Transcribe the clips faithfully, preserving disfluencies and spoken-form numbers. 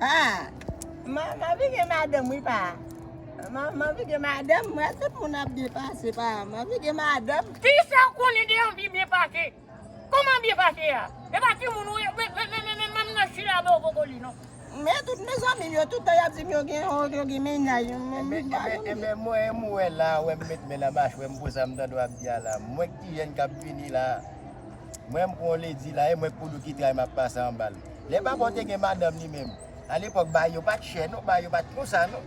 Ah, m, m anvi gen madanm wi pa. M, m anvi gen madanm, m wè tout moun ap byen pase pa. M anvi gen madanm. Kisa w konnen de anvi byen pase? Kòman byen pase a? E pa timoun ou ye, men, men, men, men, men, menm nan chila men ou poko li non. Men tout mezanmi m yo, tout tan y ap di m yo gen, yo, yo gen mennaj. Enben, enben, enben, mwen, mwen la, wè m met men nan mach, wè m poze m tande w ap di a la. Mwen ki jèn k ap vini la. Mwen, m pran yon ledi la, e mwen k Poudou ki tray m ap pase anba l. Lè papa w te gen madanm li menm, alepòk, bagay yo pa t chè non, bagay yo pa t konsa non.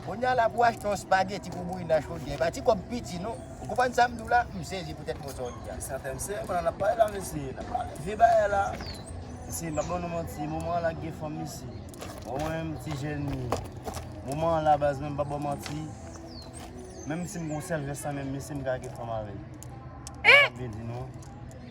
Kounye a la pou w achte yon spageti pou bouyi nan chodyè, e pa ti kòb piti non. Ou konprann sa m di w la? M sezi poutèt mo sa w di a. Sa fè m sezi, pandan n ap pale la, mesye, n ap pale vye bagay la. Mesye, m pa ba nou manti, moman an la gen fanm, mesye. Bon, mwen menm, ti jèn, moman an la, baz, mwen, m pa ba w manti. Menm si m gen yon sèl vès la, menm, mesye, m ka gen fanm avè l. Eh! M ap byen di nou.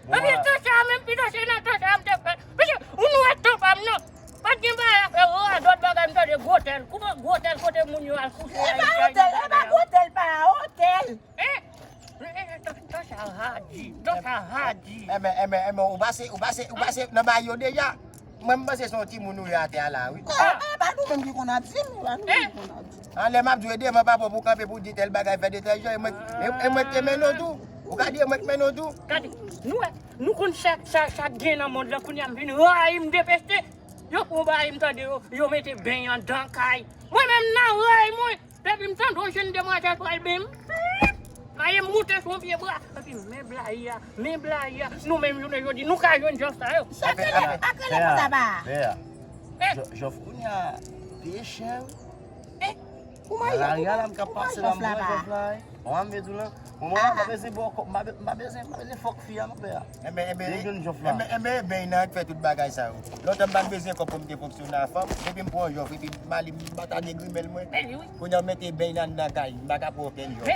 Ebyen, tan sa a menm, pito se nan tan sa a m te fè. Mesye, ou nou wè tan pa m nan. Pa t gen bagay ap fè radòt bagay m tande gwo tèl. Kouman gwo tèl kote moun yo al kouche a? E pa otèl, e pa gwo tèl, pa otèl. Eh? Eh, eh, eh, tan, tan sa a radi, tan sa a radi. Enben, enben, enben, ou pase, ou pase, ou pase nan bay yo deja. Mwen, m panse se yon timoun ou ye atè a la, wi. Ah, eh, pa nou menm ki konn ap di m, pa nou menm ki konn ap di m. Anlè m ap di w, e devan papa w pou w kanpe pou w di tèl bagay, fè de tèl jan, e mwen, e, e mwen ki te mennen w tou. Ou ka di e mwen ki mennen w tou. Gade, nou wè, nou konn sa, sa, sa k gen nan mond lan, kounye a m vin rayi m depeste. Yo pran bagay m tande yo, yo mete beny anndan kay. Mwen menm nan rèy mwen, depi m tande yon jenn demwazèl pral beny m, maye m moute sou yon pye bwa. Epi men blayi a, men blayi a. Nou menm jounen jodi, nou ka jwenn jòf sa yo. Sa k rele, sa k rele konsa pa. Pè a, pè a. Jòf kounye a peye chè wi. Nan lari a la m ka pase la m wè jòf la wi. Mwen m di w la, mwen m pa bezwen bò kòb, m pa be- m pa bezwen, m pa bezwen fòk fi a non pè a. Enben, enben, enben, enben, beny nan k fè tout bagay sa yo. Lontan m pa t bezwen kòb pou m te fonksyone a fanm, depi m pran jòf, epi m ale m bat a de grimèl mwen. Kounye a w mete beny nan anndan kay, m pa ka pran okenn jòf.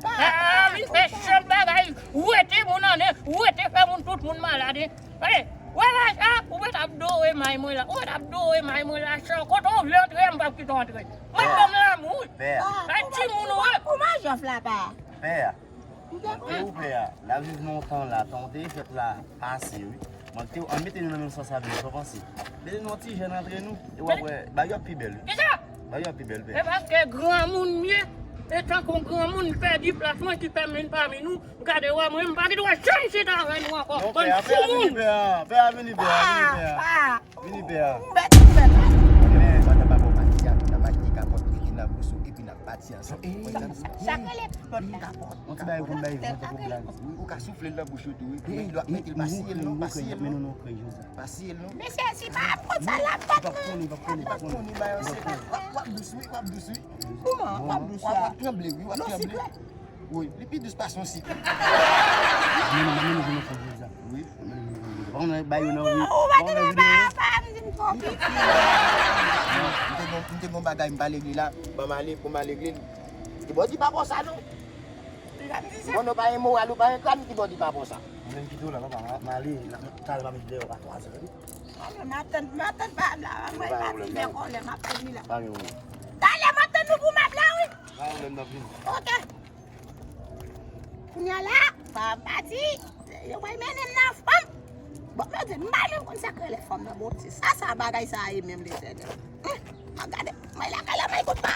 Ah, vin fè sèl bagay, wete moun anne, wete fè moun tout moun malad. Gade, wè la sa, ou mèt ap dore may mwen la, ou mèt ap dore may mwen la, chan, kote w vle antre a, m p ap kite w antre. Mwen ban m lanmou wi. Pè a. Sa timoun ou ye. Kouman jòf la pa? Pè a. Mwen te ou pè a. N ap viv nan yon tan la, tan w te fèt la pase wi. Mwen te an mete nou nan menm sans avè nou, sa w panse? Mete nou yon ti jèn antre nou, e w ap wè, bagay yo ap pi bèl wi. Kisa? Bagay yo ap pi bèl, pè. E paske granmoun m ye, e tankou granmoun m pèdi plas mwen ki fè m vin pami nou. Gade wè mwen, m pa gen dwa janm chita avè nou ankò. Non, pè a, pè a, vini, pè a. Pè a, vini, pè a, vini, pè a. Vini, pè a. Ou bèt, ou bèt. Pandan papa w pati a, n ap achte kapòt, mete nan bous ou, epi n ap pati ansanm. Sa k rele kapòt la. Yon ti bagay pou m bay vant tankou blag. Wi, ou ka soufle l nan bouch ou tou, wi. Men l ap mete l pa siye l non, pa siye l non. Pa siye l non. Mesye, si pa apot sa l ap bat mwen. L ap konnen, l ap konnen, l ap konnen. W ap, w ap dous, wi, w ap dous, wi. Kouman? W ap dous la? W ap tranble, wi, w ap tranble. Wi, li pi dous pase yon sik. Mwen, mwen, mwen, mwen, mwen, mwen, wi. Mwen, mwen, mwen, mwen, mwen, bay yo nan wi. Ou pa tande pa, pa di m konplis. M te gon, m te gon bagay m pa regle la. Ban m ale pou m al regle l. Ti bò di pa konsa non. Bon, nou pa gen moral, ou pa gen kran, ti bò di pa konsa. Mwen menm kite w la, papa, m ale, talè m ap vin dèyè w a twa zè wi. Mwen menm, m ap tann, m ap tann pa m la, mwen pati fè kòlè, m ap tann li la. Pa gen pwoblèm. Talè m ap tann nou pou m ap la wi. Pa gen pwoblèm, n ap vini. Ok. Kounye a la, pa pati, yo pral mennen m nan fanm. Bon, mwen di, m pa menm konn sa k rele fanm nan, bon, se sa, sa bagay sa ye menm, Letènèl. Hum, mwen gade, mwen lakay la, mwen kout pa.